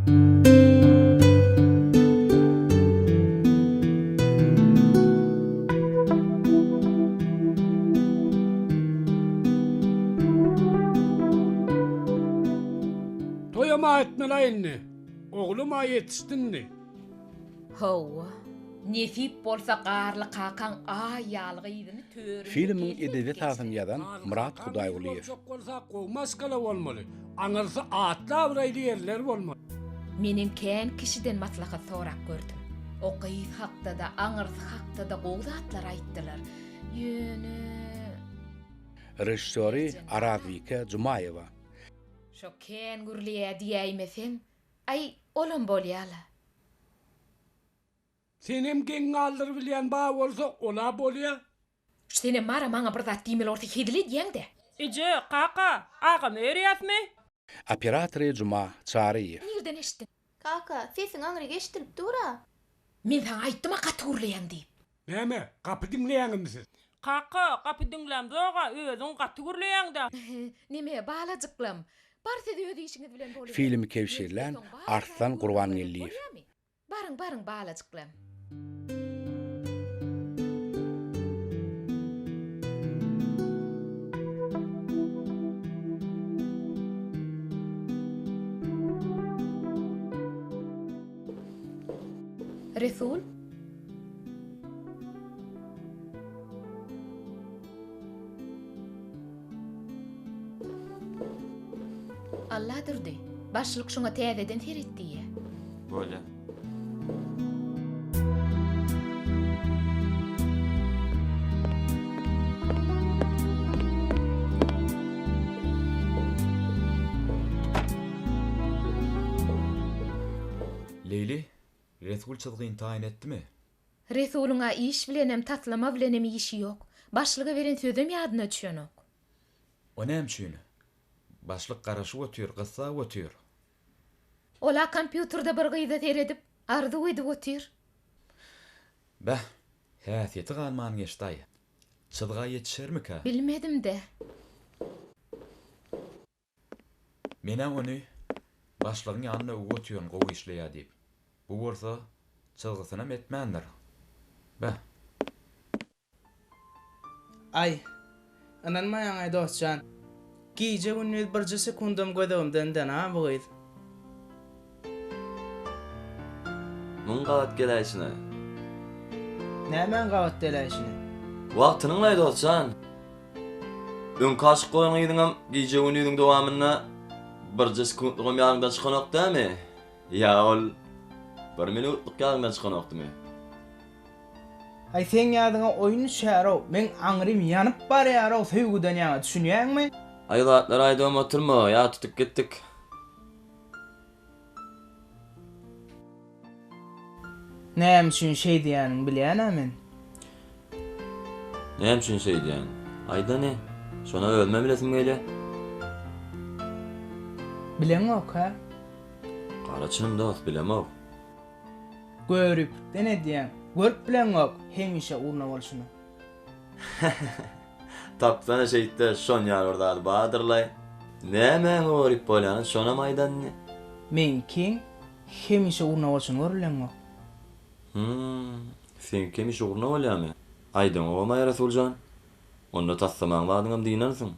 Toýam-a etmeli-aý indi. Oglum-a ýetişdi indi. Hawa, nesip bolsa Garly kakaň aý ýaly gyzyny töründe Filmiň gelin edebi edip esasyny geçsin. ýazan Garly Myrat kakaň gyzy Hudaýgulyýew. boljak bolsa gowy maşgala bolmaly. Aňyrsy atly-abraýly ýerler bolmaly. Menem kän kişiden maslahat sorap gördüm. O gyz hakda-da, aňyrsy hakda-da gowy zatlar aýtdylar. Ýöne. Režissýory Erjen kaka. Arazbike Jumaýewa. Şo kän gürleýä diýäýmeseň, aý, olam bolýa-la. Senem geň galdyrybilýän bar bolsa ola bolýa. Şu senem bara maňa bir zat diýmeli bolsa hezil edýäň-dä. Eje, kaka, agamy berýäsmi? Operatory Juma Çaryýew. Nirden eşitdiň? Kaka, sesiň aňryk eşidilip dur-a. Men saňa aýtdym-a gaty gürleýäň diýip. Näme, gapy diňleýäňizmi siz? Kaka, gapy diňlämzog-a, özüň gaty gürleýäň-dä. Neme, balajyklam, bar siz öz işiňiz bilen boluberiň. Filmi kebşirlän Arslan Gurbangeldiýew. Baryň, baryň, balajyklam. Resul? Alladurdy, başlyk şuňa täzeden seret diýýä. Bolýa. Leýli, Resul çyzgyny taýyn etdimi? Resulyň-a iş bilenem, taslama bilenem işi ýok. Başlyga beren sözem ýadyna düşenok. O näme üçin? Başlyk garaşyp otyr, gyssap otyr. Ol-a kompýuterde bir gyza seredip, arzuw edip otyr. Beh, häsiýeti galman geçdi-aý. Çyzga ýetişermikä? Bilmedim-dä. Men-ä ony başlygyň ýanynda öwüp otyryn gowy işleýär diýip. Bu bolsa çyzgysynam etmändir. Beh. Aý, ynanmaýaňaý dostjan. Gije-gündiz birje sekundam gözegimden däna bu gyz. Muň gabat geläýşine. Nämäň gabat geläýşini? Wagtynyňlaý dostjan. Öňki aşyk bolan gyzyňam gije-gündiziň dowamynda birje sekuntlygam ýadyňdan çykanok dämi? Ýa ol bir minutlyk ýadyňdan çykanokdymy? Aý seň ýadyňa oýun düşýärow, meň aňrym ýanyp barýarow söýgüden ýaňa düşünýäňmi? Aý zatlar aýdybam oturma, ýa tutup gitdik. Näme üçin şeýdýäniňi bilýän-ä men. Näme üçin şeýdýän? Aýdany, şony özümem bilesim gelýä. Bileňok, hä? Gara çynym dost, bilemok. Göripden edýäň. Görüp bileňok hemişe urna bolşuny. Tapsana şeýtde şon ýaly bir zady badyrlaý. Nämäňi görip bolýany şonam aýdanyny. Meňkiň hemişe urna bolşuny görüp bileňok. Hum, seňki hemişe ugruna bolýamy? Aýdaňogamaý Resuljan. Onda taslamaň zadyňam dynansyň.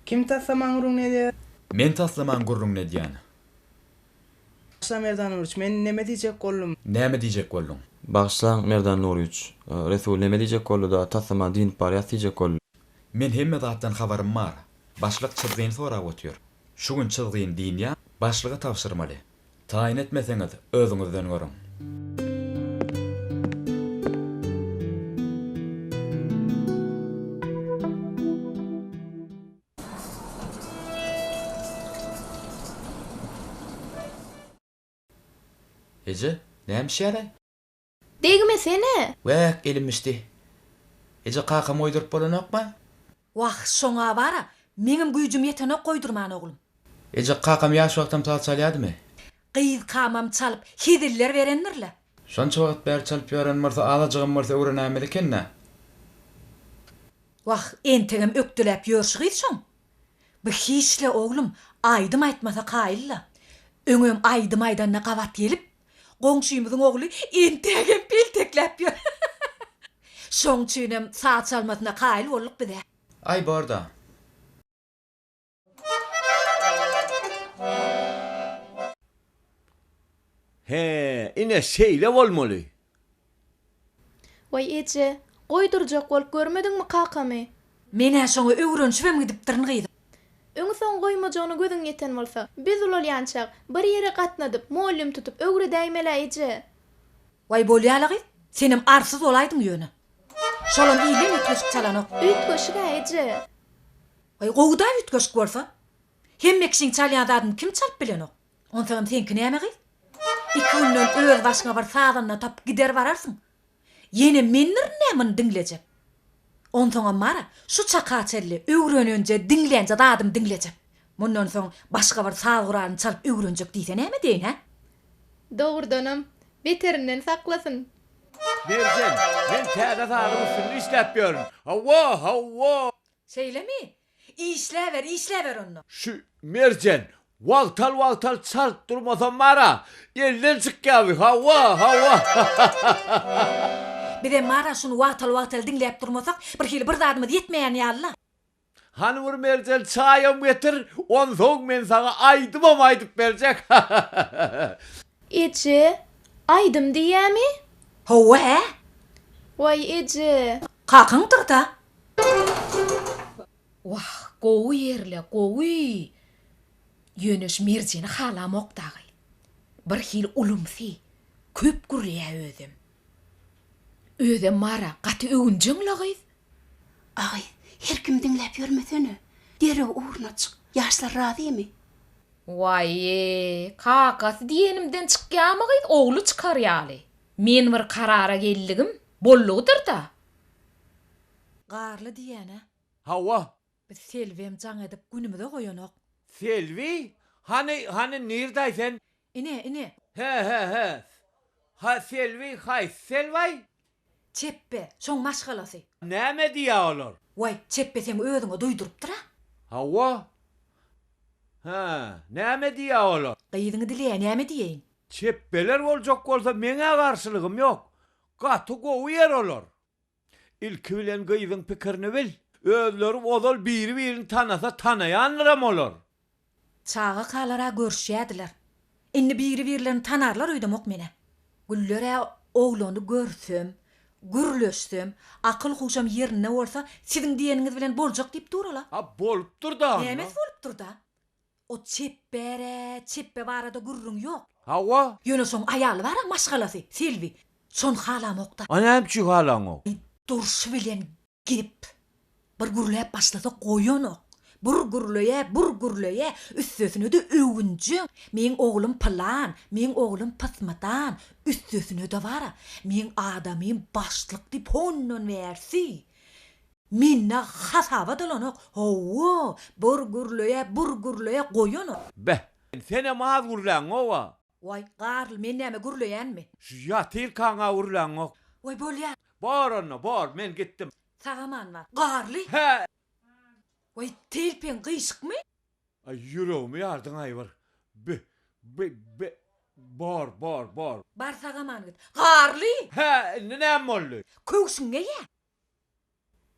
Kim taslamaň gürrüňini edýär? Men taslamaň gürrüňini edýän. Bagyşla Merdan Nuryç, men neme diýjek boldum? Näme diýjek bolduň? Bagyşlaň Merdan Nuryç, Resul neme diýjek boldy-da, taslama dynyp barýas diýjek boldy. Men hemme zatdan habarym bar. Başlyk çyzgyny sorap otyr. Şu gün çyzgyny dynýa, başlyga tabşyrmaly. Taýyn etmeseňiz, özüňizden görüň. Eje, näme bişýär-aý? Degmesene! Wäk, elim bişdi. Eje, kakam goýduryp bolanokmy? Wah, şoňa bar-a, meňem güýjüm ýetenok goýdurman, oglum. Eje, kakam ýaş wagtam saz çalýardymy? Gyzkamam çalyp, heziller berendir-le. Şonça wagt bäri çalyp ýören bolsa, azajygam bolsa öwrenäýmeli eken-dä. Wah, entegem ökdeläp ýörşi gyz şoň. Bu hiç-le, oglum, aýdym aýtmasa kaýyl-la. Öňem aýdym aýdanda gabat gelip, goňşymyzyň ogly entägem peltekläp ýör. Şoň üçinem saz çalmasyna kaýyl bolduk biz-ä. Aý borda. He, ine şeýle bolmaly. Waý eje, goýdurjak bolup görmediňmi kakamy? Men-ä şoňa öwrenişibem gidipdirin gyzym. Öňi-soňy goýmajagyna gözüň ýeten bolsa, biz ulalýançak, bir ýere gatnadyp, mugallym tutup öwredäýmel-ä eje. Waý bolýa-la gyz, senem arsyz bolaýdyň ýöne. Şolam ilden üýtgeşik çalanok. Üýtgeşig-ä eje. Waý gowy-da üýtgeşik bolsa. Hemme kişiň çalýan zadyny kim çalyp bilenok. Onsoňam seňki näme gyz? Iki günden öz başyňa bir sazanda tapyp gider bararsyň. Ýene mendirin-dä muny diňlejek. Onsoňam bar-a, şu çaka çenli öwrenenje, diňlänje zadymy diňlejek. Mundan soň başga bir saz guralyny çalyp öwrenjek diýse näme diýeýin, hä? Dogrudanam, beterinden saklasyn. Merjen, men täze sazyň üstünde işläp ýörün. Hawa, hawa! Şeýlemi? Işläber, işläber onda. Şu Merjen, wagtal-wagtal çalyp durmasam bar-a, elden çykýar bi, hawa, hawa. Bizem bar-a şuny wagtal-wagtal diňläp durmasak, birhili bir zadymyz ýetmeýän ýaly-la. Hany bir Merjen çaýam getir, onsoň men saňa aýdymam aýdyp berjek, ha-ha-ha. Eje, aýdym diýýämi? Hawa, hä? Waý, eje. Kakaňdyr-da. Wah, gowy ýerle, gowy! Ýöne şu Merjeni halamok dagy. Birhili ulumsy, köp gürleýä özem. Özem bar-a, gaty öwünjeň-le gyz. Agy, her kimi diňläp ýörmesene. Derrew ugruna çyk. Ýaşlar razymy? Waý-eý, kakasy diýenimden çykýamy gyz, ogly çykar ýaly. Men bir karara geldigim, boldugydyr-da. Garly diýýän-ä. Hawa. Biz Selbem jaň edip günümize goýanok. Selbi? Hany, hany nirdaý sen? Ine, ine. He, he, he. Ha, Selbi haýsy Selbaý? Çepbe, şoň maşgalasy. Näme diýýä olar? Waý, Çepbe seň özüňe duýdurypdyr-a. Hawa. Hä, näme diýýä olar? Gyzyňy dileýä, näme diýeýin? Çepbeler boljak bolsa meň-ä garşylygym ýok. Gaty gowy ýer olar. Ilki bilen gyzyň pikirini bil. Özleri ozal biri-birini tanasa tanaýandyram olar. Çagakalar-a görüşýärdiler. Indi biri-birlerini tanarlar öýdemok men-ä. Güller-ä oglany görsem, gürleşsem, akyl-huşam ýerinde bolsa, siziň diýeniňiz bilen boljak diýip dur-ala. A bolupdyr-da onda. Nämesi bolupdyr-da? O çepbe-rä, çepbe barada gürrüň ýok. Hawa. Ýöne şoň aýaly bar-a, maşgalasy, Selbi. Şony halamok-da. A näme üçin halaňok? Durşy bilen gep. Bir gürläp başlasa goýanok. Bir gürleýä, bir gürleýä, üstesine-de öwünjeň. Meň oglum pylan, meň oglum pysmydan, üstesine-de bar-a, meň adamym başlyk diýip hondan bärsi. Mende hasaba dolanok. Hawa, bir gürleýä, bir gürleýä, goýanok. Beh, senem az gürläňoga. Waý, Garly, men näme gürleýänmi? Şu ýatyrkaň-a gürläňok. Waý, bolýa. Bor onda, bor, men gitdim. Sag-aman bar. Garly! Hä! Waý, telpegiň gyşykmy? Aý, ýüregimi ýardyň-aý bir. Bi, bi, bi, bor, bor, bor. Bar, sag-aman git. Garly! Hä, indi näme boldy? Köwşüňi geý-ä.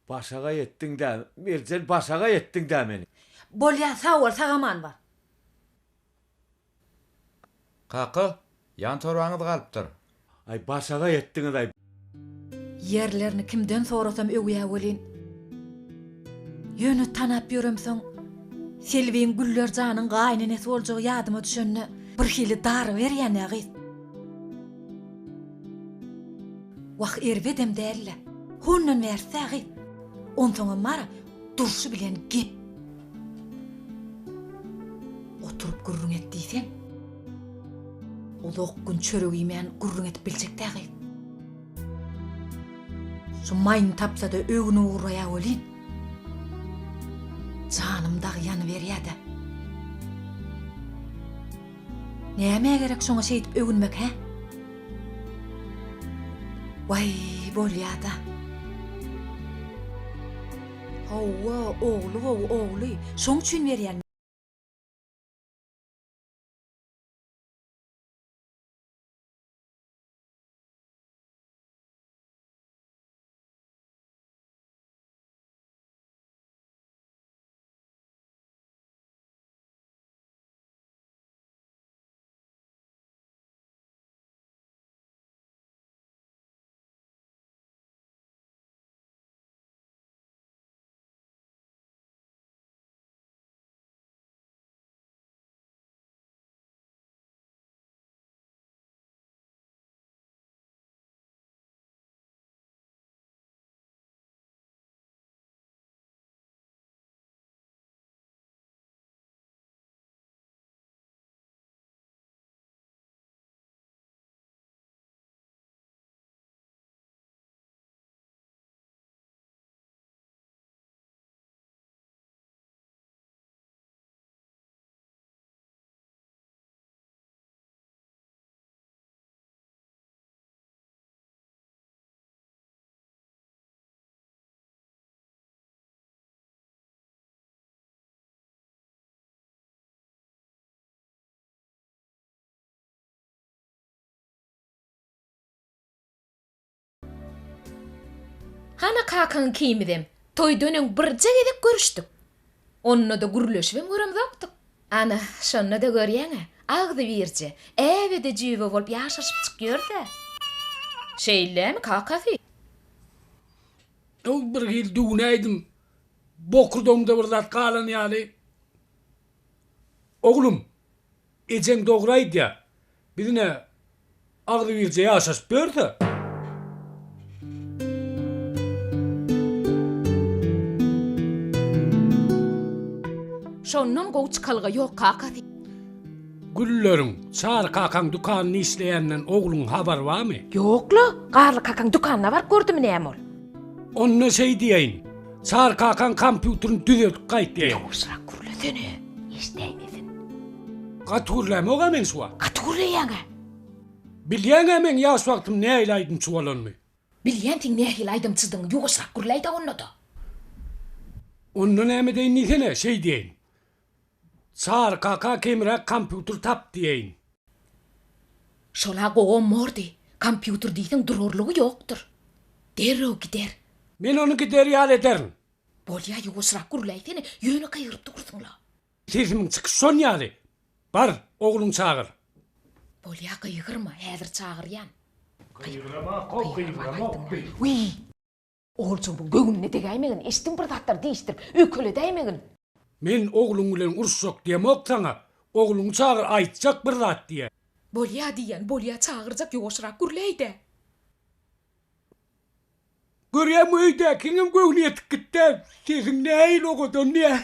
Başagaý etdiň-dä, Merjen, başagaý etdiň-dä meni. Bolýa, sag bol, sag-aman bar. Kaka, ýan torbaňyz galypdyr. Aý, başagaý etdiňiz-aý. Ýerlerini kimden sorasam öwýä welin, ýöne tanap ýöremsoň, Selbiň Güller janyň gaýynenesi boljagy ýadyma düşende, birhili daryberýän-ä gyz. Wah, erbedem däl-le. Hondan bärsi-dä gyz. Onsoňam bar-a, durşy bilen gep. Oturyp gürrüň et diýseň, uzak gün çörek iýmän gürrüň edip biljek-dä gyz. Şu maýyny tapsa-da öwünip ugraýar welin, janym dagy ýanyberýär-dä. Nämä gerek şoňa şeýdip öwünmek hä? Waý, bolýada. Hawa, ogly gowy, ogly. Şoň üçin berýän. Hana kakaň ikimizem toýdan öň birje gezek görüşdik. Onda-da gürleşibem göremzokdyk. Ana, şonda-da görýäň-ä, agzybirje, äbede-jüýbe bolup ýaşaşyp çyk ýörse. Şeýlemi, kakasy? Öň bir hili düwünäýdim. Bokurdagymda bir zat galan ýaly. Oglum, ejeň dogry aýdýar. Biz ine agzybirje ýaşaşyp ýörse. Şondan gowy çykalga ýok kakasy. Gülleriň, Çary kakaň dükanynda işleýänden ogluň habary barmy? Ýok-la, Garly kakaň dükanyna baryp gördümi näme ol? Onda şeý diýeýin, Çary kakaň kompýuterini düzeltip gaýt diýeýin. Ýuwaşrak gürlesene, eşidäýmesin. Gaty gürlämog-a men şu wagt. Gaty gürleýäň-ä. Bilýäň-ä meň ýaş wagtym nähili aýdymçy bolanymy. Bilýän seň nähili aýdymçydygyňy, ýuwaşrak gürläý-dä onda-da. Onda näme edeýin diýsene, şeý diýeýin. Çary kaka kemräk kompýuter tap diýeýin. Şola gowam bordy. Kompýuter diýseň durarlygy ýokdur. Derrew gider. Men ony gider ýaly ederin. Bolýa ýuwaşrak gürläýsene, ýöne gygyryp dursuň-la. Sesimiň çykyşy şon ýaly. Bar, ogluňy çagyr. Bolýa gygyrma, häzir çagyrýan. Gygyramok-ow, gygyramok. Wiý! Oguljygymyň göwnüne degäýmegin, eşitdiň bir zatlar diýişdirip, öýkeledäýmegin. Men ogluň bilen uruşjak diýemok saňa, ogluňy çagyr aýtjak bir zat diýä. Bolýa diýýän, bolýa çagyrjak ýuwaşrak gürläýdä. Görýäňmi öýdäkiňem göwni ýetip gitdä, sesiň nähili owadan diýä.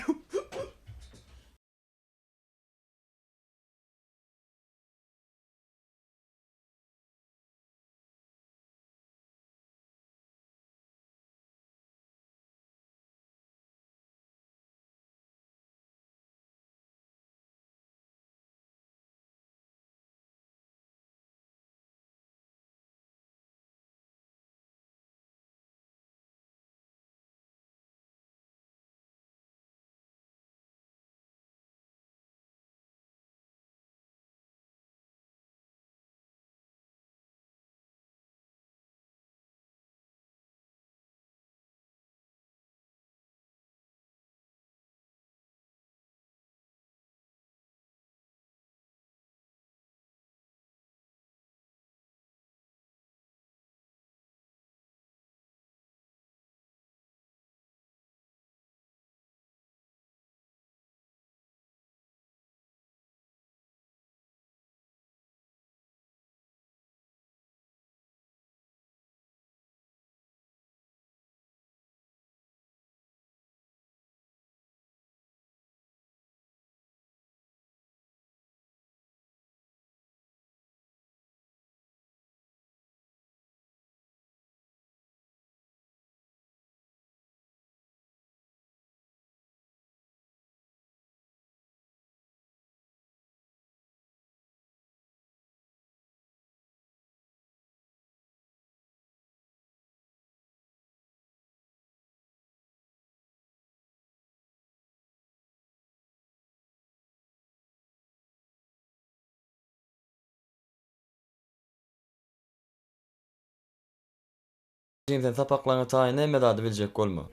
Jigim sen sapaklaňy taýyn hemme zady biljek bolma.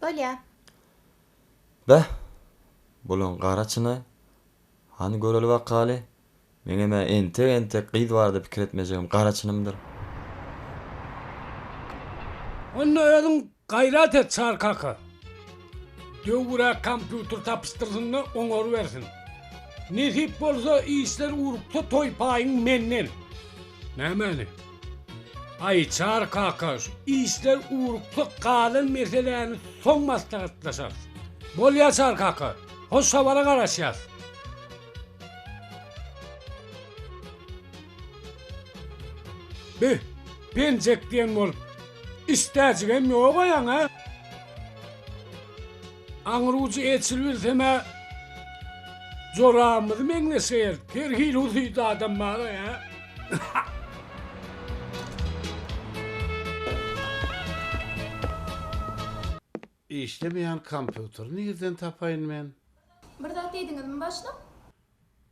Bolýa. Beh, bulaň gara çyny. Hany göreli bakaly. Meňem-ä entek-entek gyz barada pikir etmejegim gara çynymdyr. Onda özüň gaýrat et Çary kaka. Döwüräk kompýuter tapyşdyrsyn-da oňarybersin. Nesip bolsa işler ugruksa toý paýyň menden. Nämäni? Aý Çary kaka şu işler ugruksa galan meseläni soň maslahatlaşarys. Bolýa Çary kaka, hoş habara garaşýas. Bih, penjek diýen bolup, işdäjigem ýog-a ýaňa. Aňry ujy eçil bilsem-ä, joramyzy meňzeşeýerdik. Her hili husytly adam bar-a, ýa. Işlemeýän kompýuteri nirden tapaýyn men? Bir zat diýdiňizmi başlyk?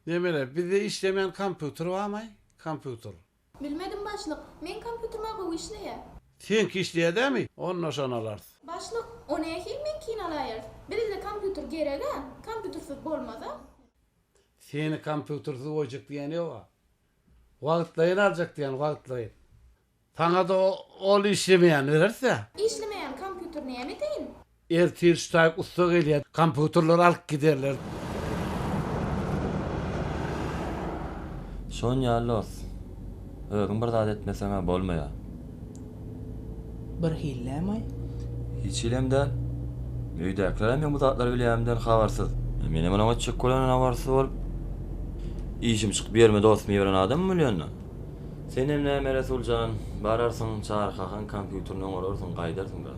Nemele, bizde işlemeýän kompýuter barmaý? Kompýuter. Bilmedim başlyk. Meň kompýuterim-ä gowy işleýär. Seňki işleýär dämi? Onda şony alarys. Başlyk, o nähili meňkini alaýarys? Bize-de kompýuter gereg-ä. Kompýutersiz bolmaz-a. Seni kompýutersiz goýjak diýen ýog-a. Wagtlaýyn aljak diýen, wagtlaýyn. Saňa-da ol işlemeýäni bereris-dä. Işlemeýän kompýuter näme edeýin? Ertir şu taýyk ussa gelýär, kompýuterleri alyp giderler. Şon ýaly dost. Özüň bir zat etmeseň-ä bolmaýar. Birhillämaý? Hiç hilem däl. Öýdäkilerem meň bu zatlary bilýänimden habarsyz. Menem olaň etjek bolýanyndan habarsyz bolup, işim çykyp ýerime dostumy iberen adammy bolýan-da. Senem näme Resul jan, bararsyň Çary kakaň kompýuterini oňararsyň, gaýdarsyň-da.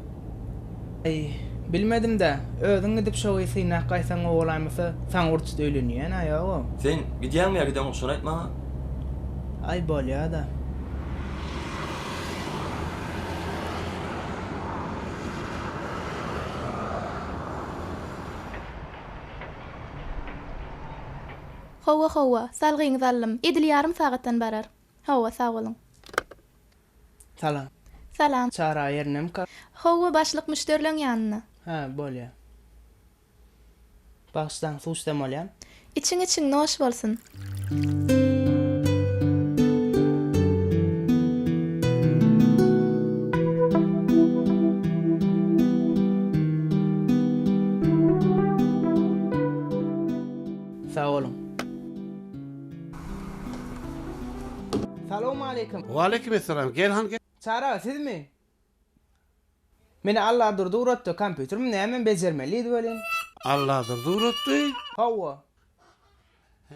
Aý, bilmedim-dä. Özüň gidip şo gyzy synap gaýtsaň gowy bolaýmasa, saňa ur-tut öýlenýän-ä ýog-ow. Sen gidýäňmi ýa gideňok şony aýt maňa. Aý, bolýa-da. Hawa, hawa, salgyňyzy aldym. Edil ýarym sagatdan barar. Hawa, sag boluň. Salam. Salam. Çary aga ýerindemika? Hawa, başlyk müşderileň ýanynda. Hä, bolýa. Bagyşlaň, suw içsem bolýamy? Içiň, içiň, noş bolsun. Sag boluň. Salowmaleýkim. Waleýkim essalam. Gel han gel. Çary aga sizmi? Meni Alladurdy ugratdy, kompýuterimi nämem bejermelidi welin. Alladurdy ugratdy? Hawa.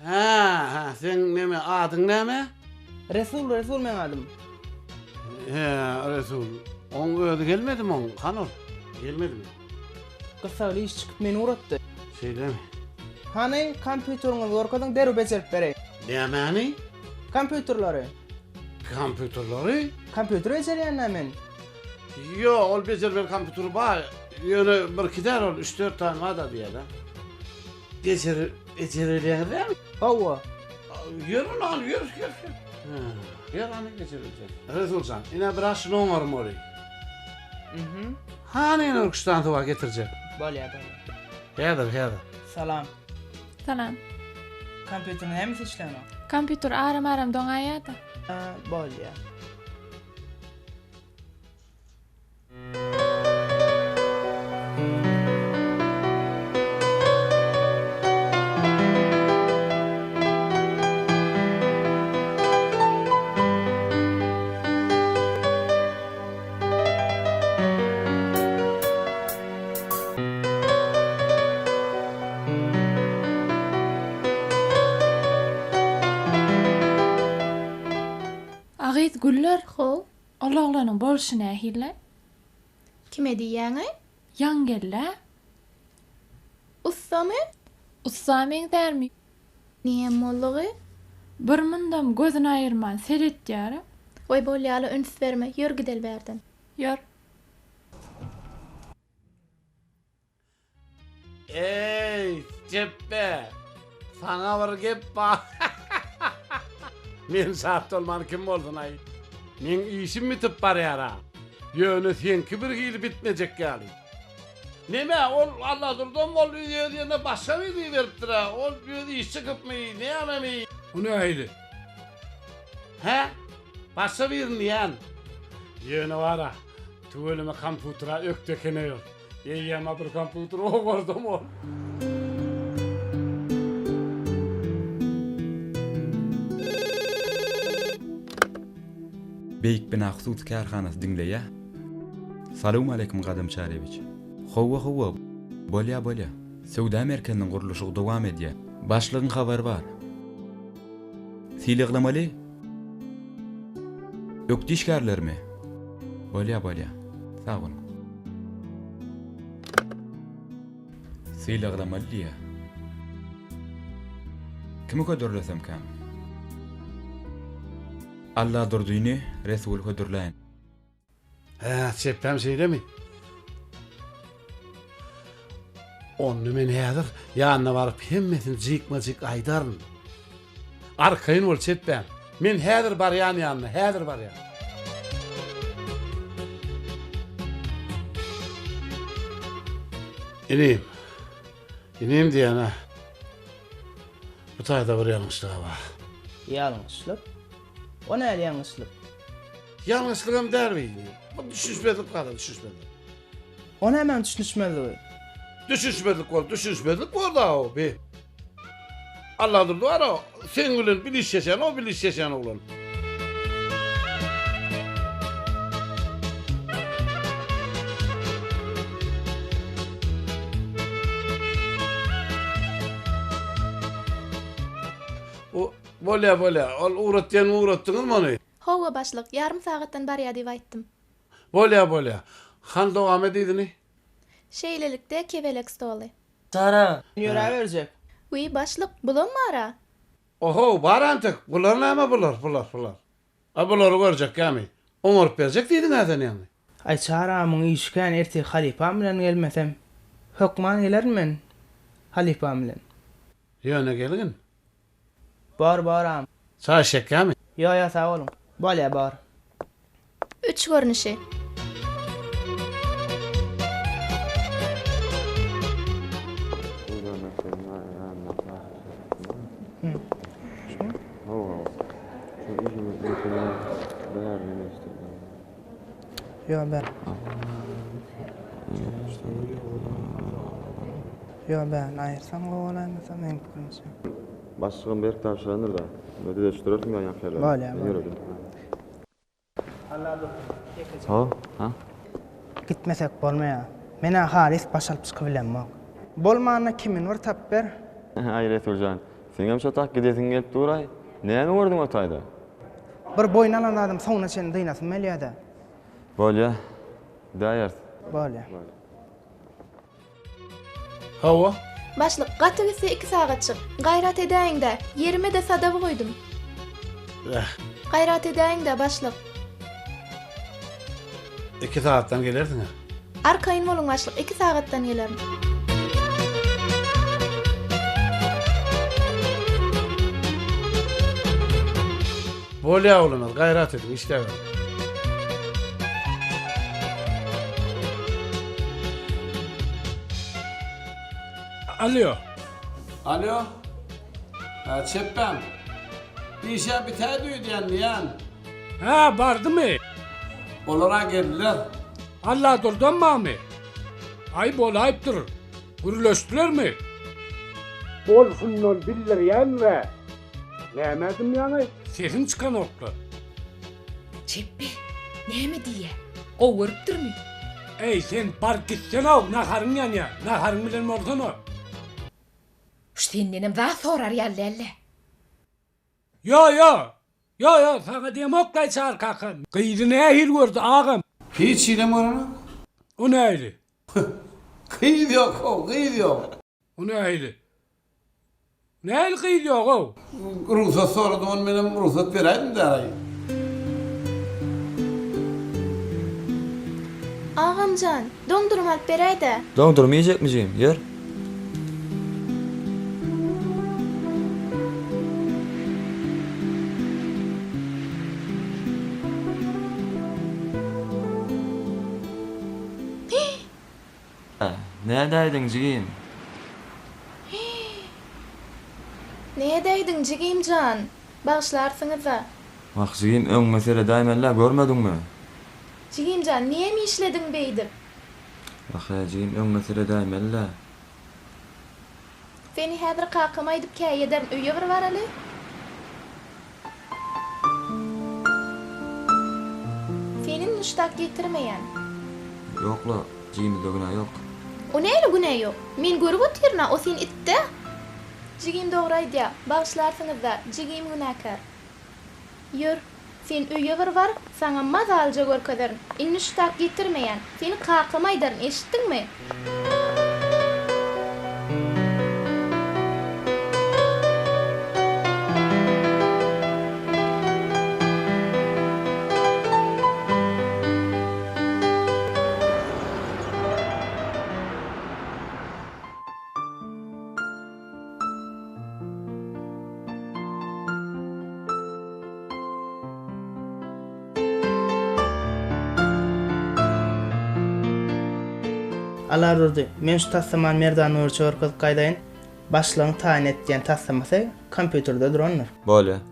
Hä, hä, seň neme adyň näme? Resul, Resul meň adym. Hä, Resul. Oň özi gelmedimi oň? Hany ol? Gelmedimi? Gyssagly iş çykyp meni ugratdy. Şeýlemi? Hany, kompýuteriňizi görkeziň, derrew bejerip bereýin. Nämäni? Kompýuterleri. Kompýuterleri? Kompýuter bejerýän-dä men. Ýok, ol bejermeli kompýuter bar. Ýöne birki däl ol, üç-dört sany bar-da diýýär-dä. Bejer, bejerilýäňiz dälmi? Hawa. Ýör ony al, ýör, ýör, ýör. Ýör hany bejerilýär. Resuljan, ine biraz şuny oňarmaly. Mhm. Hany ine üç sany suwa getirjek. Bolýar, bolýar. Häzir, häzir. Salam. Salam. Kompýuteriň nämesi işlänok? Kompýuter aram-aram doňaýýar-da. Bolýar. A gyz Güller, How. Ol oglanyň bolşy nähili? Kime diýýäňaý? Ýaňgellä? Ussamy? Ussa meňzärmi? Näme boldugy? Bir mundam gözüni aýyrman seretýär-ä. Waý bolýa-la üns berme, ýör gideli bärden. Ýör. Eý, Jepbe, saňa bir gep bar. Men şat bolman kim bolsun-aý? Meň işim bitip barýar-a. Ýöne seňki bir hili bitmejek ýaly. Neme, ol Alladurdam ol öz ýerine başga birini iberipdir-ä. Ol öz iş çykypmy, nämemi? Bu nähili? Hä? Başga birini diýýän. Ýöne bar-a, tüweleme kompýuter-ä ökde eken-eý ol. Eýýäm-ä bir kompýuter ogardam ol. Beýik bina hususy kärhanasy diňleýä. Salowmaleýkim Gadam Çaryýewiç. Howwa howwa, bolýa bolýa. Söwda merkeziniň gurluşygy dowam edýä. Başlygyň habary bar. Sylaglamaly ökde işgärlerimi? Bolýa bolýa. Sag boluň. Sylaglamaly diýýä. Kimi hödürlesemkäm? Alladurdyny Resul hödürläýin. Hä, çepbäm şeýlemi? Onda men häzir ýanyna baryp hemmesini jikme-jik aýdaryn. Arkaýyn bol çepbäm. Men häzir barýan ýanyna, häzir barýan. Inim. Inim diýýän-ä. Bu taýda bir ýalňyşlyk-a bar. Ýalňyşlyk? O näli ýalňyşlyk? Ýalňyşlygam däl bi inim. Bu düşünişmezlik bar-a, düşünişmezlik. O nämäň düşünişmezligi? Düşünişmezlik bor, düşünişmezlik bor-da o bi. Alladurdy bar-a, seň bilen bir işleşen, o bir işleşen oglan. O, bolýa, bolýa. Ol ugrat diýenimi ugratdyňyzmy ony? Hawa, başlyk, ýarym sagatdan barýa diýip aýtdym. Bolýa, bolýa. Hany dowam et yzyny. Şeýlelikde, kebelek stoly. Sara. Ýöräberjek. Wiý, başlyk, bulam bar-a? Ohow, bar entek. Bular näme bular, bular, bular? A bulary görjekkämi? Oňaryp berjek diýdiň-ä sen ýaňy. Aý, Çaramyň işi kän, ertir halypam bilen gelmesem, hökman gelerin men halypam bilen. Ýöne gelgin. Bor, boram. Çaý içjekkämi? Ýo, ýo, sag boluň. Bolýa, bor. Üç görnüşi. Ýo, ber. Ýo, bärini aýyrsaň gowy bolaýmasa, meň pikirimçe. Başlygym berk tabşyrandyr-da. Düzeşdirersiň ýaňky ýerleri. Bolýa, bolýa. Ho, ha? Gitmesek bolmaýar. Men-ä halys baş alyp çykybilemok. Bolmanda kimini bir tapyp ber. Aý, Resuljan, seňem şo tak gidesiň gelip dur-aý. Näme gördüň o taýda? Bir boýun alan zadym soňuna çenli dynasym gelýär-dä. Bolýa. Gidäýeris. Bolýa. Hawa. Başlyk, gaty gitse iki sagatjyk. Gaýrat edäýiň-dä, ýerime-de sadaby goýdum. Eh. Gaýrat edäýiň-dä, başlyk. Iki sagatdan gelersiň-ä? Arkaýyn boluň, başlyk, iki sagatdan gelerin. Bolýa, oglanlar, gaýrat ediň, işläberiň. Alýo. Alýo. Hä, çepbäm. Iş-ä bitäýdi öýdýän, diýýän. Hä, bardymy? Olar-a geldiler. Alladurdam barmy? Aý, bolaýypdyr. Gürleşdilermi? Bolşundan bildirýän-dä. Näme dymýaňaý? Sesiň çykanok-la. Çepbe, näme diýýä? Gowy görüpdirmi? Eý, sen baryp gitsene-ow, naharyň ýanýa, naharyň bilen bolsana. Şu sendenem zat sorar ýaly däl-le. Ýo, ýo! Ýo, ýo, saňa diýemok-laý Çary kaka. Gyzy nähili gördi, agam? Hiç hilem görenok. O nähili? Gyz ýok-ow, gyz ýok. O nähili? Nähili gyz ýog-ow? Rugsat sorady, ony menem rugsat beräýdim däraý. Agamjan, doňdurma alyp beräý-dä. Doňdurma iýjekmi jigim? Ýör. Nädäýdiň jigim? Nädäýdiň jigim jan? Bagyşlarsyňyz-a. Wah, jigim, öňüňe seredäýmeli-dä, görmediňmi? Jigim jan, niem işlediň beýdip? Wah-eý, jigim, öňüňe seredäýmeli-dä. Seni häzir kakama aýdyp käýederin, öýe bir baraly. Seni muşdak getirmeýän. Ýok-la, jigimizde günä ýok. O näli günä ýok? Men görüp otyryn-a, o sen itde. Jigim dogry aýdýa, bagyşlarsyňyz-da, jigim günäkär. Ýör, sen öýe bir bar, saňa mazalyja görkezerin. Indi şutak getirmeýän. Seni kakama aýdaryn, eşitdiňmi? Alladurdy, men şu taslamany Merdan Nurça görkezip gaýdaýyn. Başlygyň taýyn et diýen taslamasy kompýuterde durandyr. Bolýa.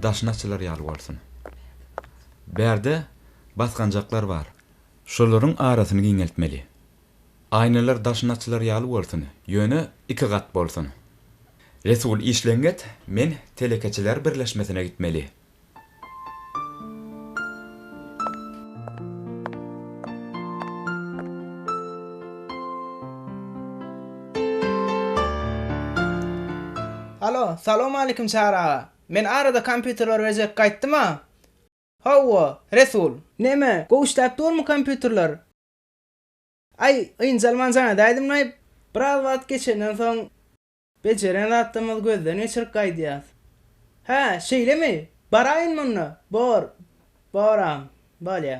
Daşyny açylar ýaly bolsun. Bärde basganjaklar bar. Şolaryň arasyny giňeltmeli. Aýnalar daşyny açylar ýaly bolsun, ýöne iki gat bolsun. Resul işleňňi et, men telekeçiler birleşmesine gitmeli. Alo, salowmalikim Çary aga. Men arada kompýuterleri bejerip gaýtdym-a. Hawa, Resul. Neme, gowy işläp durmy kompýuterler? Aý, ynjalman jaň edäýdim-laý. Biraz wagt geçenden soň Bejeren zatlarymyzy gözden geçirip gaýdýas. Hä, şeýlemi? Baraýyn munda. Bor. Boram. Bolýa.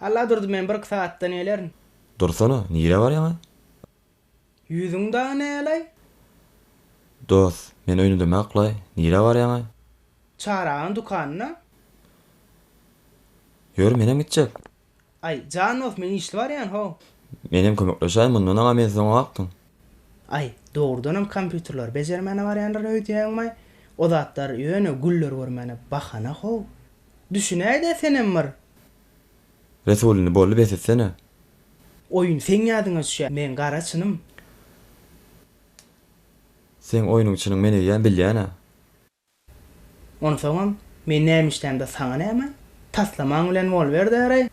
Alladurdy men birki sagatdan gelerin. Dursana, nirä barýaň-aý? Ýüzüň dagy nälaý? Dos, men öýnüdemäklaý, nirä barýaň-aý? Çary agaň dükanyna. Ýör, menem gitjek. Aý, jan dost, men işli barýan, how. Menem kömekleşäý, mundan aňa men soňa akdyň. Aý, dogrudanam kompýuterleri bejermäne barýandyr öýdýäňmaý? O zatlar ýöne güller görmäne bahana, how. Düşünäý-dä senem bir. Resul indi boldy bes etsene. Oýun seň ýadyňa düşýär, meň gara çynym. Seň oýnuň çynyň men eýýäm bilýän-ä. Onsoňam, men näme işlämde saňa näme? Taslamaň bilen boluber däreý.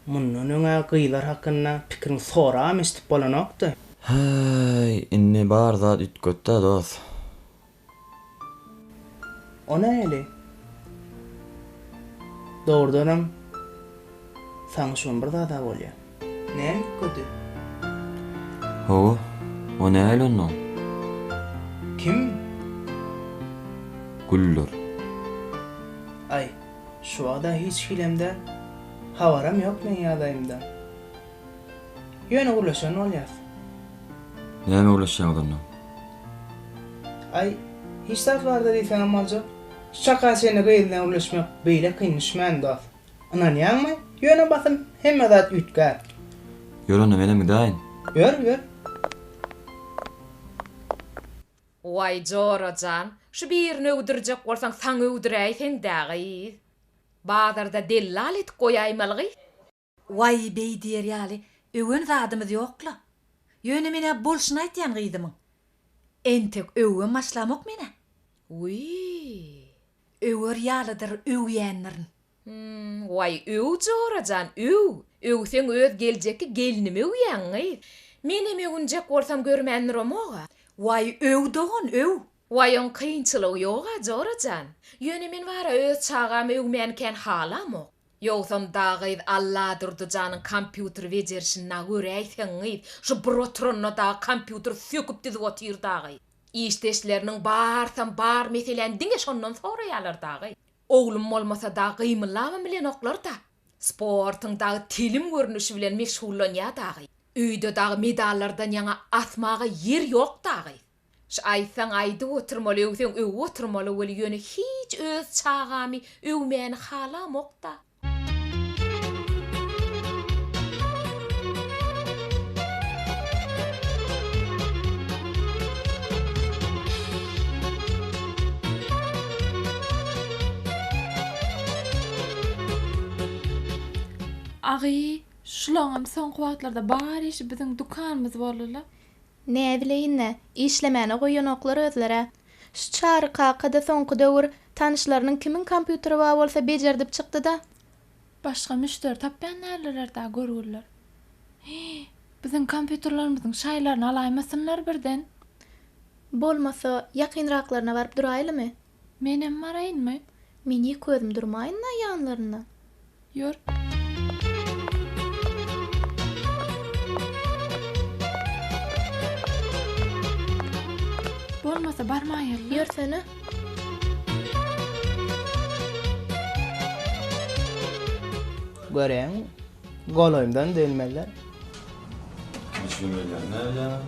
Mundan öň-ä gyzlar hakynda pikiriň soragam eşidip bolanokdy. Häý, indi bar zat üýtgetd-ä, dos. O nähili? Dogrudanam, saňa şon bir zad-a bolýa. Näme üýtgedi? Hawa, o nähili onnoň? Kim? Güller. Aý, şu wagda hiç hilem däl. Habaram ýok meň ýagdaýymdan. Ýöne gürleşen bolýas. Näme gürleşýäňiz onda? Aý, hiç zat barda diýseňem boljak. Şu çaka çenli gyz bilen gürleşmek beýle kyn düşmän dost. Ynanýaňmy? Ýöne basym hemme zat üýtgär. Ýör onda menem gidäýin. Ýör, ýör. Waý jora jan, şu birini öwdürjek bolsaň saňa öwdüräýseň dä gyz. Bazarda dellal edip goýaýmaly gyz. Waý beý diýer ýaly öwen zadymyz ýokla. Ýöne menä bolşuny aýtýan gyzymyň. Entek öwübem başlamok menä. Wiý. Öwer ýalydyr öwýändirin. Hum, waý öw jora jan, öw! Öwseň öz geljekki gelnimi öwýäň gyz. Menem öwünjek bolsam görmän duramog-a. Waý öw dogan, öw! Waý oň kynçylygy ýog-a jora jan. Ýöne men bar-a öz çagamy öwmäni kän halamok. Ýogsam da gyz Alladurdy janyň kompýuter bejerişini na göräýseň gyz, şu bir oturanda dagy kompýuter söküp düzüp otyr dagy. Işdeşleriniň barsam bar meseläni diňe şondan soraýalar dagy. Oglum bolmasa dagy gymyldabam bilenoklar-da. Sportuň dagy telim görnüşi bilen meşgullanýar dagy. Öýde dagy medallardan ýaňa asmaga ýer ýok dagy. Şu aýtsaň aýdyp oturmaly öwseň öwüp oturmaly weli ýöne hiç öz çagamy öwmäni halamokda. Agy, şulaňam soňky wagtlarda bar işi biziň dükanymyz boldy-la. Näbileýin-dä, işlemäne goýanoklar özler-ä. Şu Çary kaka-da soňky döwür tanyşlarynyň kimiň kompýuteri bar bolsa bejerdip çykdy-da. Başga müşderi tapýan däldiler-dä görgüliler. Hiý, biziň kompýuterlerimiziň şaýlaryny alaýmasynlar birden. Bolmasa, ýakynraklaryna baryp duraýlymy? Menem baraýynmy? Men ýeke özüm durmaýyn-da ýanlarynda. Ýör. Bolmasa barmaýaly. Ýörsene. Göräýiň, golaýymdan dönmezler. Düşünmeýän näbilýän?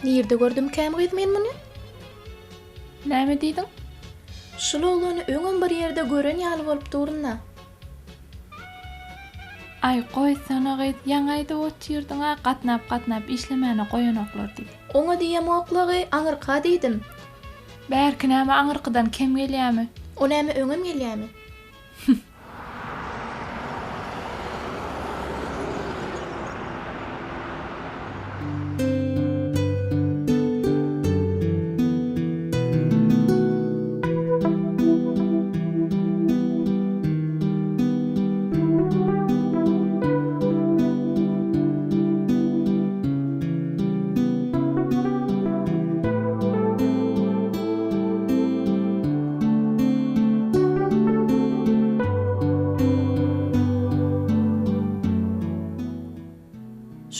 Nirde gördümkäm gyz men muny? Näme diýdiň? Şul oglany öňem bir ýerde gören ýaly bolup durun-da. Aý, goýsana gyz, ýaňy aýdyp otyrdyň-a, gatnap-gatnap işlemäne goýanoklar diýip. Oňa diýemok-la gy, aňyrka diýdim. Bärki näme aňyrkydan kem gelýämi? O näme öňem gelýämi?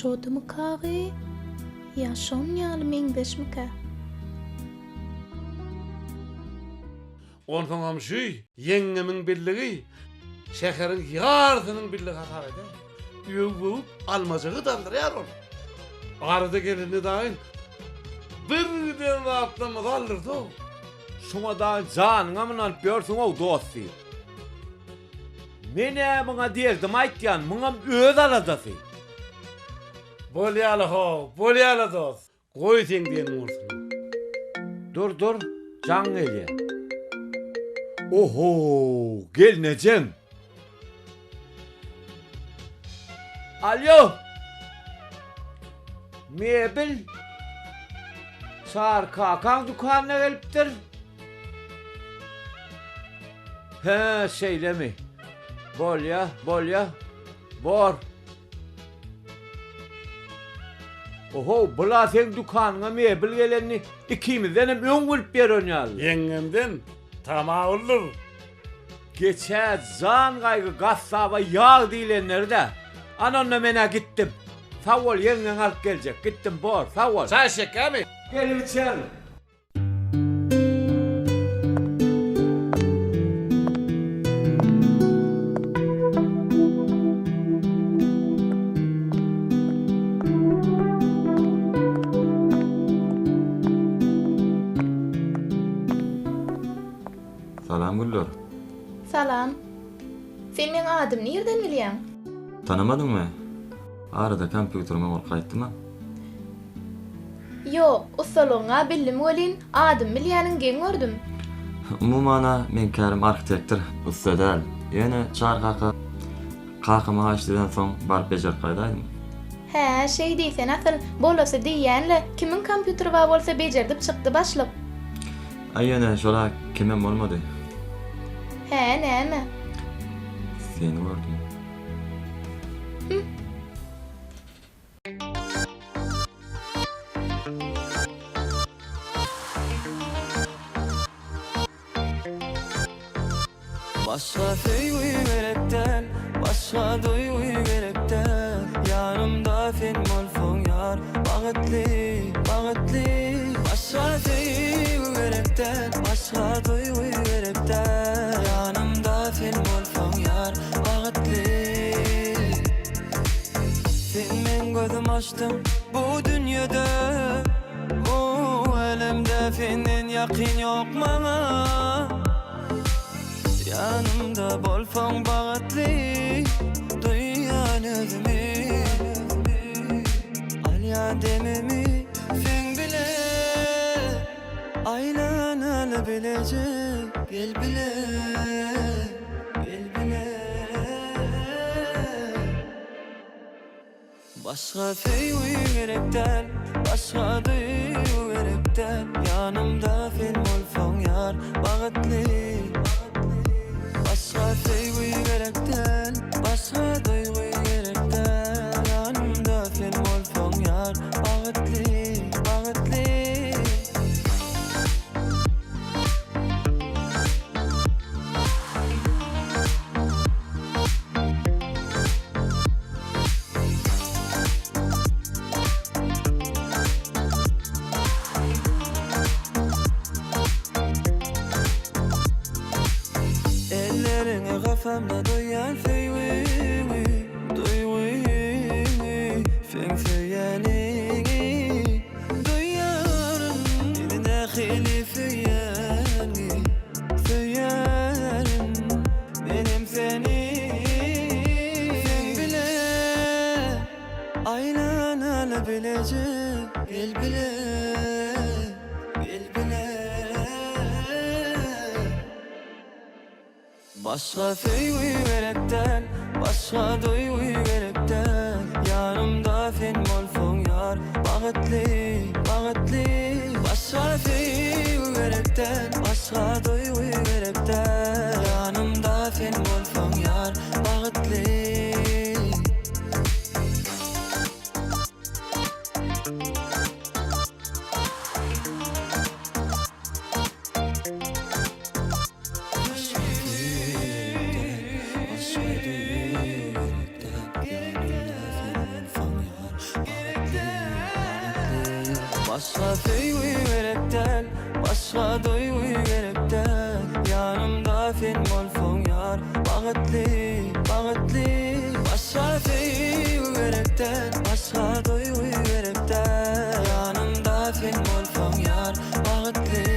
Şodumykagy ýa şon ýaly meňzeşmikä? Onsoňam şu ýeňňemiň billigi şäheriň ýarysynyň billigi hasap edä. Öwüp-öwüp almajygy daldyrýar ol. Arada gelende dagy bir giden zatlarymyzy aldyrdy-ow. Şuňa dagy janyňam ynanyp ýörsüň-ow dost diýip. Men-ä muňa derdimi aýtýan, muňam öz aladasy. Bolýa-la how, bolýa-la dost. Goý seň diýeniň bolsun. Dur, dur. Jaň gelýär. Oho, gelnejeň. Alýo. Mebel Çary kakaň dükanyna gelipdir. Hä, şeýlemi? Bolýa, bolýa. Bor. Oho, bula seň dükanyňa mebel gelenini ikimizdenem öň bilip ýören ýaly. Ýeňňemden tamawuldyr. Geçä jan gaýgy gassaba ýag diýlenleri-dä. Ana onda men-ä gitdim. Sag bol, ýeňňeňi alyp geljek. Gitdim, bor, sag bol. Çaý içjekkämi? Gelip içerin. Salam Güller. Salam. Sen meň adymy nirden bilýäň? Tanamadyňmy? Arada kompýuteriňe bolup gaýtdyma. Ýok, ussalygyňa bildim welin, adymy bilýäniňi geň gördüm. Umuman-a, meň kärim arhitektor, ussa däl. Ýöne Çary kaka kakama haýyşt edensoň baryp bejerip gaýdaýdym. Hä, şeý diýsene asyl, bolasy diýýän-le, kimiň kompýuteri bar bolsa bejerdip çykdy başlyk. Aý ýöne şol-a kemem bolmady. Hä, näme? Seni gördüm. Hüm. Başga söýgi gerek däl, başga duýgy gerek däl Ýanymda sen bolsaň ýar, bagtly, bagtly Başga söýgi gerek däl, başga duýgy gerek däl Ýanymda sen bolsaň ýar, bagtly Sen meň gözüm açdyň bu dünýede Bu älemde senden ýakyn ýok maňa Ýanymda bolsaň bagtly duýýan özümi Alýan demimi seň bile Aýlanaly bileje gel bile Gel bile Başga söýgi gerek däl, başga duýgy gerek däl Ýanymda sen bolsaň ýar, bagtly Başga söýgi gerek däl, başga duýgy gerek däl Ýanymda sen bolsaň ýar, bagtly, bagtly. Elleriňi gafamda duýýan söýgiňi, duýgyňy, seň söýýäniňi duýýaryn. Meni nähili söýýäňi, söýýärin. Menem seni seň bile Aýlanaly bileje Gel bile Gel bile Başga söýgi gerek däl Başga duýgy gerek däl Ýanymda sen bolsaň ýar Bagtly, bagtly Başga söýgi gerek däl Başga duýgy gerek däl Ýanymda sen bolsaň ýar Bagtly. Başga söýgi gerek däl, başga duýgy gerek däl Ýanymda sen bolsaň ýar, bagtly, bagtly Başga söýgi gerek däl, başga duýgy gerek däl Ýanymda sen bolsaň ýar, bagtly.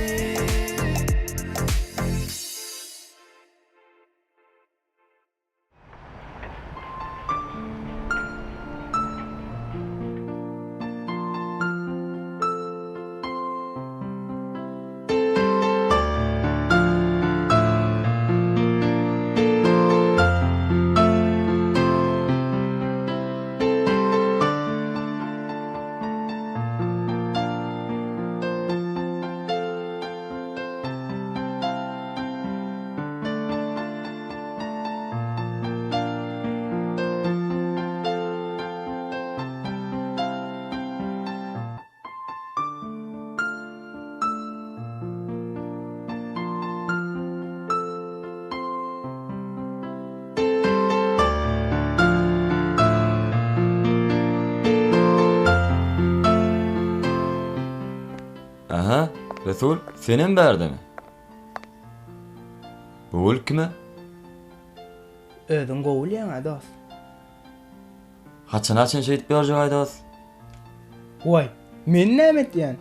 Resul, senem bärdemi? Bu gül kime? Özüň gowy bilýäň-ä, dost. Haçana çen şeýdip ýörjek-aý, dost? Waý, men näme etýän?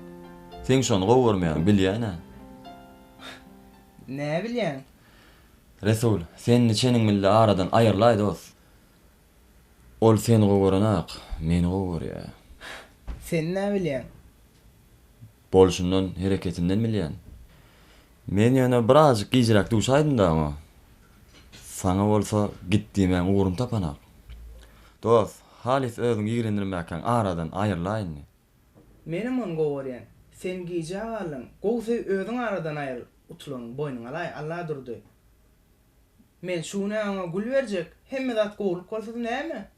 Seň şony gowy görmeýäňi bilýän-ä. Nä bilýäň? Resul, sen indi çeniň bilde aradan aýrylaý, dost. Ol seni gowy görenak, meni gowy görýä. Sen nä bilýäň? Bolşundan, hereketinden bilýän. Men ýöne birazjyk gijräk duşaýdym-da oňa. Saňa bolsa git diýmäň ugruny tapanak. Dost, halys özüňi ýigrendirmäkäň aradan aýrylaý indi. Menem ony gowy görýän. Sen gijä galdyň. Gowusy özüň aradan aýryl. Utulanyňy boýnuňa alaý, Alladurdy. Men şu gün-ä oňa gül berjek, hemme zat gowulyk bolsady näme?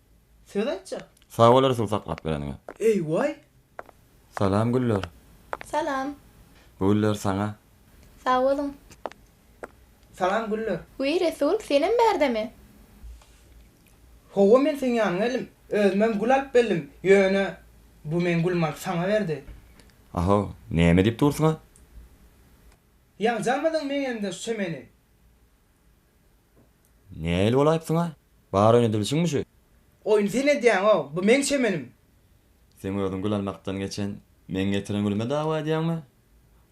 Söz aýtjak. Sag bol Resul saklap bereniňe. Eý-waý! Salam Güller. Salam. Bu güller saňa. Sag boluň. Salam Güller. Wiý Resul, senem bärdemi? Hawa men seň ýanyňa geldim. Özümem gül alyp geldim. Ýöne bu meň gülümi alyp saňa berdi. Ahow, näme diýip dursuň-a? Ýaňja almadyň meň elimden şu çemeni. Nähili bolaýypsyň-a? Bar oýun edilişiňmi şu? Oýny sen edýäň-ow, bu meň çemenim. Seň özüň gül almakdan geçen, meň getiren gülüme dawa edýäňmi?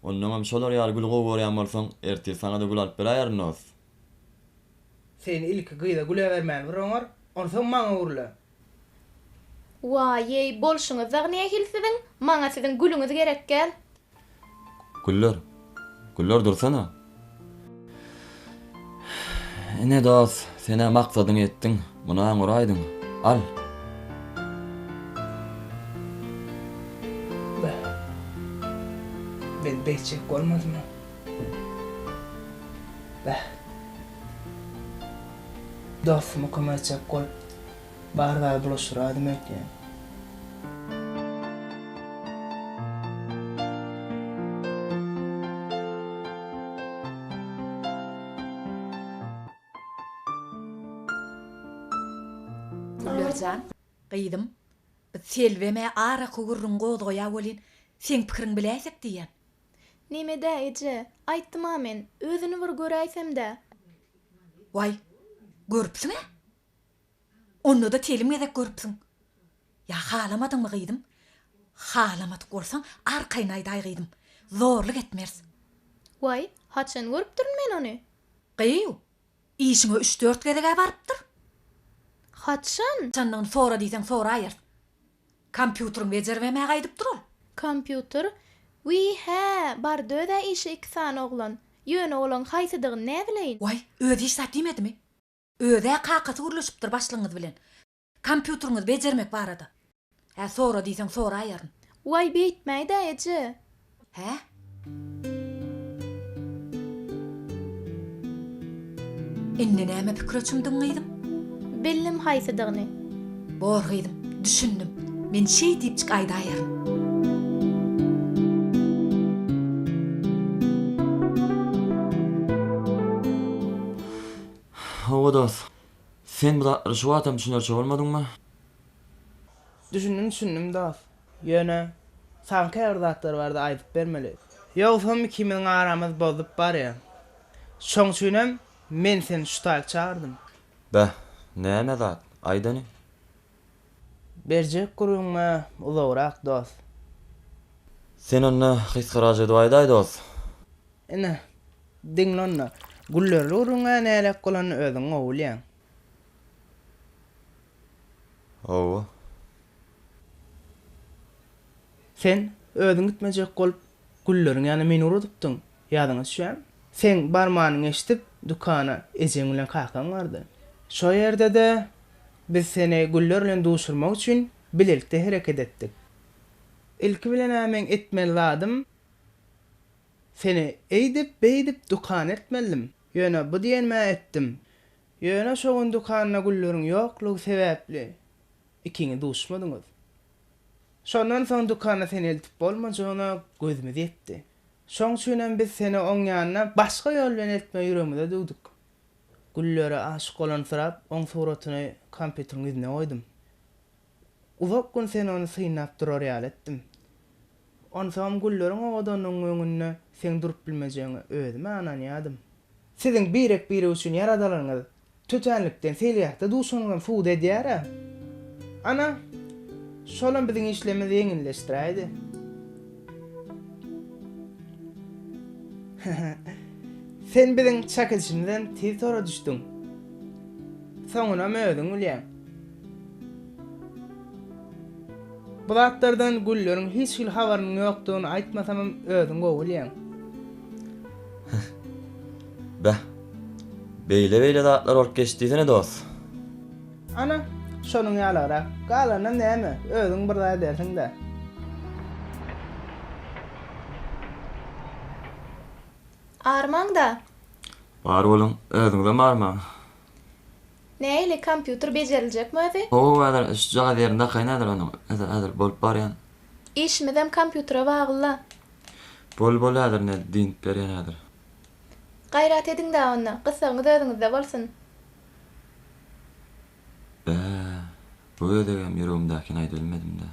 Onnoňam şolar ýaly güli gowy görýän bolsaň, ertir saňa-da gül alyp beräýerin, dost. Sen ilki gyza güle bermäni bir oňar, onsoň maňa gürle. Waý-eý, bolşuňyz dagy nähili siziň? Maňa siziň gülüňiz gerek däl. Güller, Güller dursana. Ine dost, sen-ä maksadyňa ýetdiň, muny aňuraýdyň. Al. Beh. Men beýtjek bolmadym-a. Beh. Dostuma kömek etjek bolup, bar zady bulaşdyraýdym öýdýän. Güllerjan, gyzym, biz Selbem-ä araky gürrüň gozgaýa welin, seň pikiriňi biläýsek diýýän. Neme-dä, eje, aýtdym-a men, özüni bir göräýsem-dä. Waý, görüpsiň-ä? Onda-da telim gezek görüpsiň. Ýa halamadyňmy, gyzym? Halamadyk bolsaň, arkaýyn aýdaý, gyzym. Zorluk etmeris. Waý, haçan görüpdirin men ony? Gyýw, işiňe üç-dört gezeg-ä barypdyr. Haçan? Haçandygyny sora diýseň soraýarys. Kompýuteriň bejeribem-ä gaýdypdyr ol. Kompýuter? Wiý, hä, bardy öz-ä işe iki sany oglan. Ýöne olaň haýsydygyny näbileýin? Waý, özi hiç zat diýmedimi? Öz-ä kakasy gürleşipdir başlygyňyz bilen. Kompýuteriňizi bejermek barada. Hä, sora diýseň soraýaryn. Waý, beýtmäý-dä, eje. Hä? Indi näme pikire çümdüň, gyzym? Bildim haýsydygyny. Bor, gyzym, düşündim. Men şeý diýipjik aýdaýaryn. Hawa, dost. Sen bu zatlary şu wagtam düşünerçe bolmadyňmy? Düşündim, düşündim, dost. Ýöne, saňa käbir zatlar barada aýdyp bermeli. Ýogsam ikimiziň aramyz bozulyp barýar. Şoň üçinem men seni şu taýyk çagyrdym. Beh, näme zat, aýt hany? Berjek gürrüňim-ä uzagrak, dost. Sen onda gysgaraja edip aýdaý, dost. Ine, diňle onda. Güllerli gürrüň-ä näläk bolanyny özüň gowy bilýäň. Hawa. Sen özüň gitmejek bolup, Gülleriň ýanyna meni ugradypdyň, ýadyňa düşýärmi? Seň barmanyňy eşidip, dükana ejeň bilen kakaň bardy. Şo ýerde-de biz seni Güller bilen duşurmak üçin bilelikde hereket etdik. Ilki bilen-ä meň etmeli zadym, seni eýdip-beýdip dükana eltmelidim. Ýöne bu diýenimi-ä etdim. Ýöne şo gün dükanda Gülleriň ýoklugy sebäpli ikiňiz duşmadyňyz. Şondan soň dükana seni eltip bolmajagyna gözümiz ýetdi. Şoň üçinem biz seni oň ýanyna başga ýol bilen eltmegi ýüregimize düwdük. Güllere aşyk bolansyrap oň suratyny kompýuteriň ýüzüne goýdum. Uzak gün sen ony synlap durar ýaly etdim. Onsoňam gülleriň owadanlygynyň öňünde seň durup bilmejegiňe özüm-ä ynanýadym. Siziň birek-birek üçin ýaradalanyňyz tötänlikden seýilgähde duşanyňyzam subut edýär-ä. Ana, şolam biziň işlerimizi ýeňilleşdiräýdi. Sen biziň çak edişimizden tiz tora düşdüň. Soňunam özüň bilýäň. Bu zatlardan Gülleriň hiç hili habarynyň ýokdugyny aýtmasamam özüň gowy bilýäň. Beh. Beýle-beýle zatlar bolup geçdi diýsene dost. Ana, şonuň ýalygrak. Galanynam näme, özüň bir zat edersiň-dä. Armaň-da. Bar boluň, özüňizem armaň. Nähili, kompýuter bejeriljekmi özi? Hawa, häzir şujagaz ýerini dakaýyn häzir onuň. Häzir, häzir bolup barýan. Işimizem kompýutere bagly-la. Bol, bol häzir ine dynyp berýän häzir. Gaýrat ediň-dä onda, gyssagyňyz özüňizde bolsun. Bä, bu gezegem ýüregimdäkini aýdybilmedim-dä.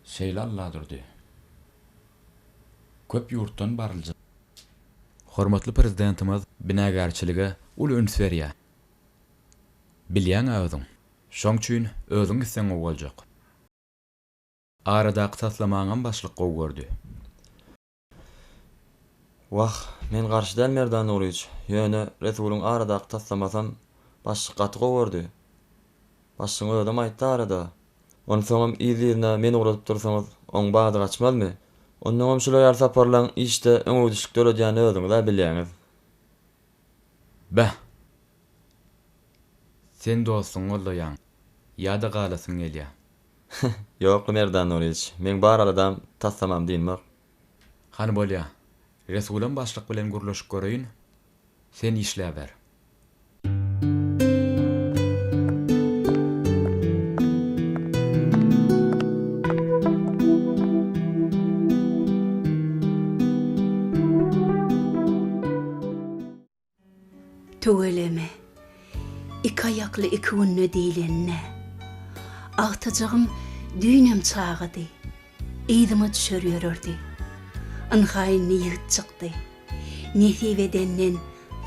Şeýle Alladurdy. Köp ýurtdan baryljak. Hormatly Prezidentimiz binagärçilige uly üns berýär. Bilýäň-ä özüň. Şoň üçin özüň gitseň gowy boljak. Aradaky taslamaňam başlyk gowy gördi. Wah, men garşy däl Merdan Nuryç, ýöne Resulyň aradaky taslamasam başlyk gaty gowy gördi. Başlygyň özem aýtdy arada. Onsoňam yzly-yzyna meni ugradyp dursaňyz, oň bady gaçmazmy? Onnoňam şular ýaly saparlaň işde öňegidişlik döredýänini özüňiz-ä bilýäňiz. Beh! Sen dostuňy goldaýaň, ýa-da galasyň gelýä. Ýok-la Merdan Nuryç, meň bar aladam taslamam dynmak. Hany bolýa, Resulam başlyk bilen gürleşip göreýin, sen işläber. Tüweleme, iki aýakly iki günde diýlenine. Agtyjagym düýnem çagady. Yzyma düşer ýörerdi. Ynha indi ýigit çykdy. Nesip edenden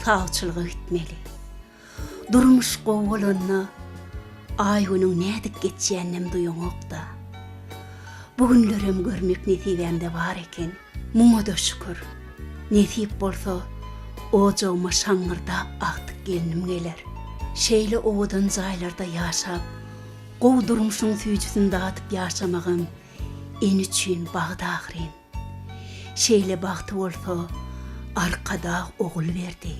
sawçylyga gitmeli. Durmuş gowy bolanda aý-günüň nädip geçýäninem duýaňok-da. Bu günlerem görmek nesibämde bar eken. Muňa-da şükür. Nesip bolsa, ojagyma şaňňyrdap agtyk gelnim geler. Şeýle owadan jaýlarda ýaşap, gowy durmuşyň süýjüsini dadyp ýaşamagam ene üçin bagt ahyryn. Şeýle bagty bolsa Arkadag ogul berdi.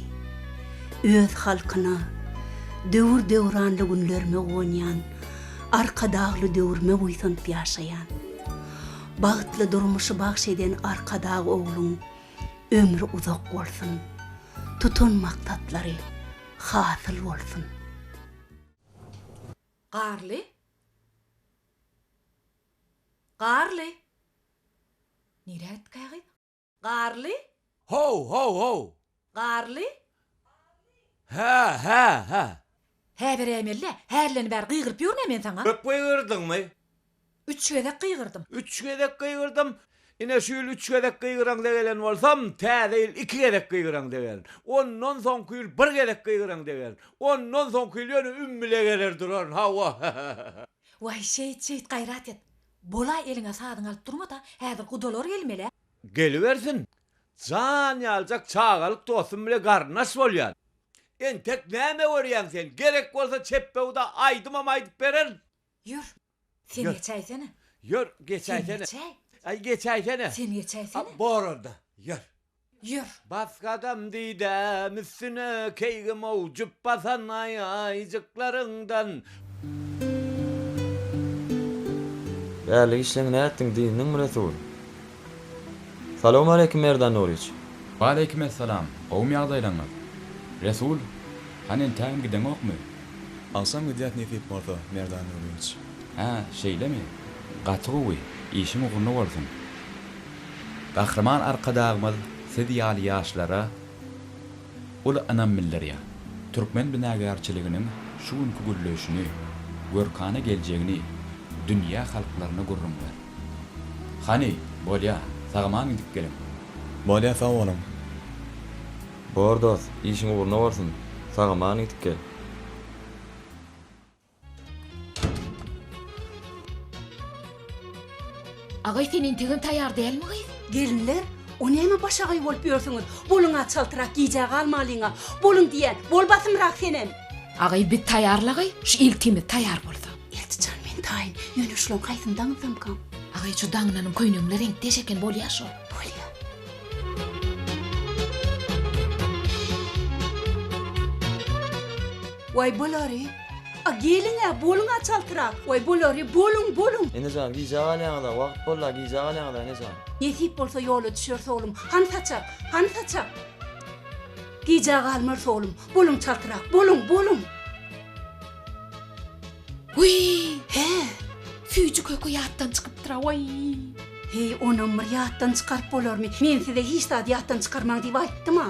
Öz halkyna, döwür-döwranly günlerime guwanýan, Arkadagly döwrüme buýsanyp ýaşaýan. Bagtly durmuşy bagş eden Arkadag ogluň ömri uzak bolsun, tutan maksatlary hasyl bolsun! Garly? Garly? Nirä gitdikä gyz? Garly? How, how, how! Garly? Hä, hä, hä! Hä beräýmeli-dä, hälden bäri gygyryp ýörün-ä men saňa. Köp gygyrdyňmy? Üç gezek gygyrdym. Üç gezek gygyrdym. Ine şu ýyl üç gezek gygyraňda gelen bolsam, täze ýyl iki gezek gygyraňda gelerin. Ondan soňky ýyl bir gezek gygyraňda gelerin. Ondan soňky ýyl ýöne üm bile geler duraryn, hawa. Waý, şeýt, şeýt, gaýrat et. Bolaý eliňe sazyňy alyp durma-da, häzir gudalar gelmeli-ä. Gelibersin. Jan ýaljak çagalyk dostum bile garyndaş bolýan. Entek näme görýäň sen? Gerek bolsa çepbewde aýdymam aýdyp bererin. Ýör, sen geçäýsene. Ýör, geçäýsene. Sen geçäý. Aý, geçäýsene. Sen geçäýsene. Bor onda, ýör. Ýör. Bas gadam didäm üstüne keýgim owjup basan aýajyklaryňdan. Bärlik işleňi nätdiň dyndyňmy Resul? Salowmaleýkim Merdan Nuryç. Waleýkimessalam, gowumy ýagdaýlaňyz? Resul, hany entägem gideňokmy? Agşam gidýäs nesip bolsa, Merdan Nuryýewiç. Hä, şeýlemi? Gaty gowy, işiň ugruna bolsun. Gahryman Arkadagymyz siz ýaly ýaşlara uly ynam bildirýär. Türkmen binagärçiliginiň şu günki gülleýşini. görkana geljegini dünýä halklaryna gürrüň ber. Hany, bolýa, sag-aman gidip geliň. Bolýa, sag boluň. Bor dost, işiň ugruna bolsun. Sag-aman gidip gel. Agaý sen entegem taýýar dälmi gyz? Gelinler, o näme başagaý bolup ýörsüňiz? Boluň-a çaltrak gijä galmalyň-a. Boluň diýýän, bol basymrak senem. Agaý biz taýýarlagaý, şu eltimiz taýýar bolsa. Eltijan men taýyn, ýöne şulaň haýsyny daňynsamkam? Agaý şu daňynanyň köýnegiň reňkdeş eken bolýa şol. Bolýa. Waý bolary. A geliň-ä, boluň-a çaltrak. Waý bolary, boluň, boluň. Enejan, gijä galýaňyz-a, wagt boldy-a, gijä galýaňyz-a, enejan. Nesip bolsa ýola düşeris oglum. Hany saçak, hany saçak. Gijä galmarys oglum. Boluň çaltrak, boluň, boluň. Wiý! Hä? Süýji köke ýatdan çykypdyr-a, waý! Heý, onam bir ýatdan çykaryp bolarmy? Men size hiç zady ýatdan çykarmaň diýip aýtdym-a.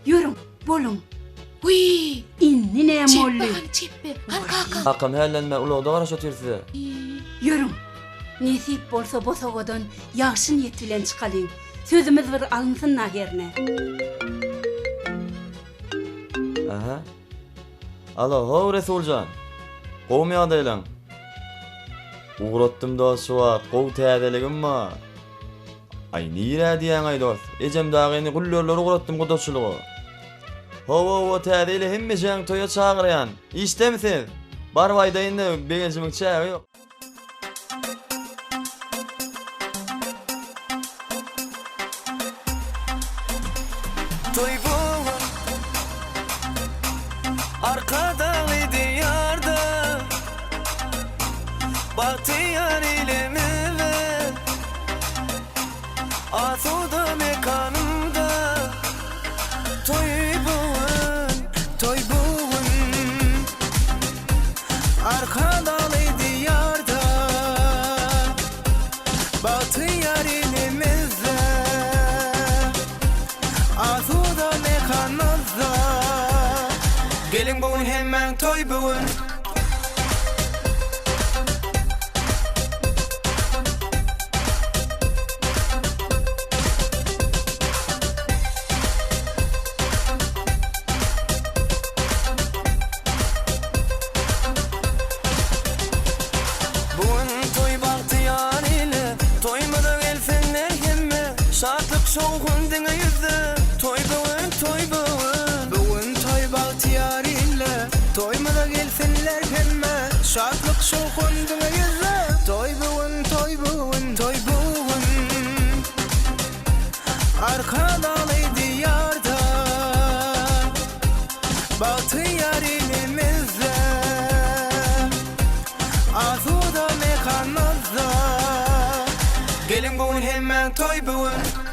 Ýörüň, boluň. Wiý! Indi näme boldy? Çepbe hany, çepbe. Hany kakaň? Kakam hällenme, ulagda garaşyp otyr size. Ýörüň. Nesip bolsa bosagadan ýagşy niýet bilen çykalyň. Sözümiz bir alynsyn-a hernä. Aha. Alo, how Resuljan. Gowumy ýagdaýlaň? Ugratdym dost şu wagt, gowy täzeligim bar. Aý nirä diýýäňaý dost? Ejem dagyny güllerleri ugratdym gudaçylyga. Hawa hawa täze ýyla hemmejeňi toýa çagyrýan. Işdemi siz? Baryp aýdaýynda begenjimiň çägi ýok. Toý bu gün Arkadagly Diýarda Bagtyýar ilimizde Asuda mekanymda Toý bu gün, toý bu gün Arkadagly Diýarda Bagtyýar ilimizde Asuda mekanymyzda Geliň bu gün hemmäň toý bu gün. Bu gün toý bagtyýar ile, Toýumyza gelsinler hemme, Şatlyk şowhun diňe ýüzde, Toý bu gün, toý bu gün. Bu gün toý bagtyýar ile, Toýumyza gelsinler hemme, Şatlyk şowhun diňe ýüzde, Toý bu gün, toý bu gün. Toý bu gün. Arkadagly Diýarda, Bagtyýar ilimizde, Asuda mekanymyzda. Geliň bu gün hemmäň toý bu gün.